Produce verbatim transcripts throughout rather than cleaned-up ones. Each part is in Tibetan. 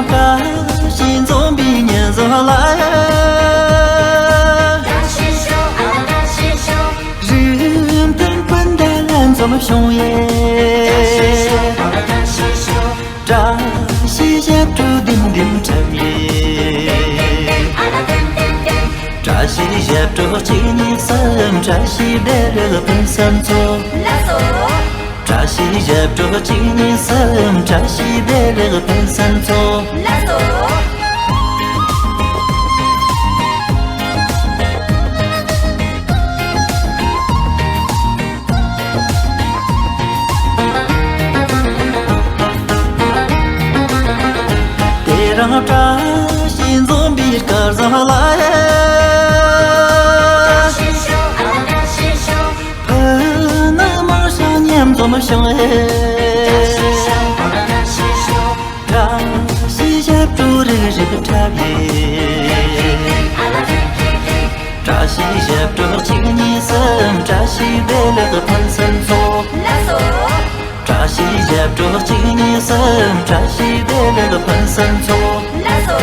བཀྲ་ཤིས་འཛོམས་པའི་ཉིན་བཟང་ལ། བཀྲ་ཤིས་ཤོག་ཨ་བཀྲ་ཤིས་ཤོག་རིགས་མཐུན་སྤུན་ཟླ་ལ་འཛོམས་བྱུང་ཡེ། བཀྲ་ཤིས་ཤོག་ཨ་བཀྲ་ཤིས་ཤོག་བཀྲ་ཤིས་ཞབས་བྲོ་ལྡིང་ལྡིང་འཁྲབ་ཡེ། ཨ་ལ་ལྡིང་ལྡིང་ལྡིང་། བཀྲ་ཤིས་ཞབས་བྲོ་གཅིག་གཉིས་གསུམ། བཀྲ་ཤིས་བདེ་ལེགས་ཕུན་སུམ་ཚོགས། ལགས་སོ། བཀྲ་ཤིས་ཞབས་བྲོ་གཅིག་གཉིས་གསུམ། བཀྲ་ཤིས་བདེ་ལེགས་ཕུན་སུམ་ཚོགས། ལགས་སོ། དེ་རིང་བཀྲ་ཤིས་འཛོམས་པའི་སྐལ་བཟང་ལ། བཀྲ་ཤིས་ཤོག་ཨ་བཀྲ་ཤིས་ཤོག་ཕུ་ནུ་མང་ཤོས་མཉམ་འཛོམས་བྱུང་ཡེ། བཀྲ་ཤིས་ཤོག་ཨ་བཀྲ་ཤིས་ཤོག་བཀྲ་ཤིས་ཞབས་བྲོ་རིག་རིག་འཁྲབ་ཡེ། བཀྲ་ཤིས་ཞབས་བྲོ་གཅིག་གཉིས་གསུམ། བཀྲ་ཤིས་བདེ་ལེགས་ཕུན་སུམ་ཚོགས། ལགས་སོ། བཀྲ་ཤིས་ཞབས་བྲོ་གཅིག་གཉིས་གསུམ། བཀྲ་ཤིས་བདེ་ལེགས་ཕུན་སུམ་ཚོགས། ལགས་སོ།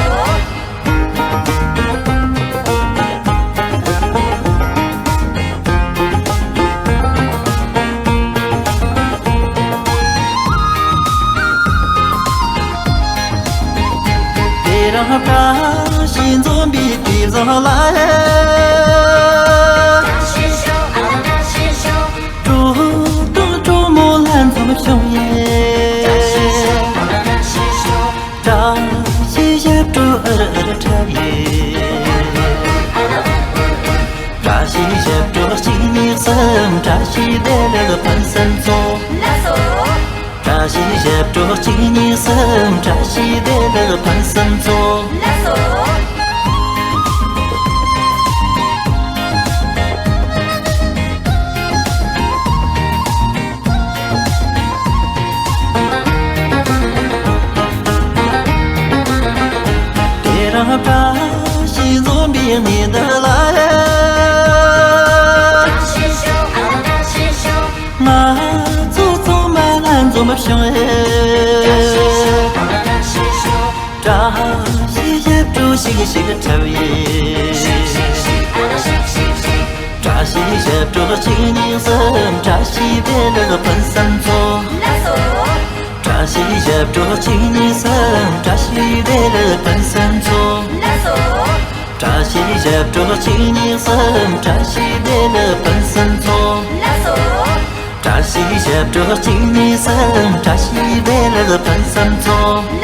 དེ་རིང་བཀྲ་ཤིས་འཛོམས་པའི་དུས་བཟང་ལ། བཀྲ་ཤིས་ཤོག་ཨ་བཀྲ་ཤིས་ཤོག་གྲོགས་དང་གྲོགས་མོ་ལ་འཛོམས་བྱུང་ཡེ། བཀྲ་ཤིས་ཤོག་ཨ་བཀྲ་ཤིས་ཤོག་བཀྲ་ཤིས་ཞབས་བྲོ་ཨུ་རུ་ཨུ་རུ་འཁྲབ་ཡེ། བཀྲ་ཤིས་ཞབས་བྲོ་གཅིག་གཉིས་གསུམ། བཀྲ་ཤིས་བདེ་ལེགས་ཕུན་སུམ་ཚོགས། ལགས་སོ། བཀྲ་ཤིས་ཞབས་བྲོ་གཅིག་གཉིས་གསུམ། བཀྲ་ཤིས་བདེ་ལེགས་ཕུན་སུམ་ཚོགས། ལགས་སོ། དེ་རིང་བཀྲ་ཤིས་འཛོམས་པའི་ཉིན་འདི་ལ། བཀྲ་ཤིས་ཤོག་ཨ་བཀྲ་ཤིས་ཤོག་ང་ཚོ་ཚང་མ་ལ་འཛོམས་བྱུང་ཡེ། བཀྲ་ཤིས་ཤོག་ཨ་བཀྲ་ཤིས་ཤོག་བཀྲ་ཤིས་ཞབས་བྲོ་ཤིག་ཤིག་འཁྲབ་ཡེ། བཀྲ་ཤིས་ཞབས་བྲོ་གཅིག་གཉིས་གསུམ། བཀྲ་ཤིས་བདེ་ལེགས་ཕུན་སུམ་ཚོགས། ལགས་སོ། བཀྲ་ཤིས་ཞབས་བྲོ་གཅིག་གཉིས་གསུམ། བཀྲ་ཤིས་བདེ་ལེགས་ཕུན་སུམ་ཚོགས། ལགས་སོ། བཀྲ་ཤིས་ཞབས་བྲོ་གཅིག་གཉིས་གསུམ། བཀྲ་ཤིས་བདེ་ལེགས་ཕུན་སུམ་ཚོགས། ལགས་སོ། བཀྲ་ཤིས་ཞབས་བྲོ་གཅིག་གཉིས་གསུམ། བཀྲ་ཤིས་བདེ་ལེགས་ཕུན་སུམ་ཚོགས།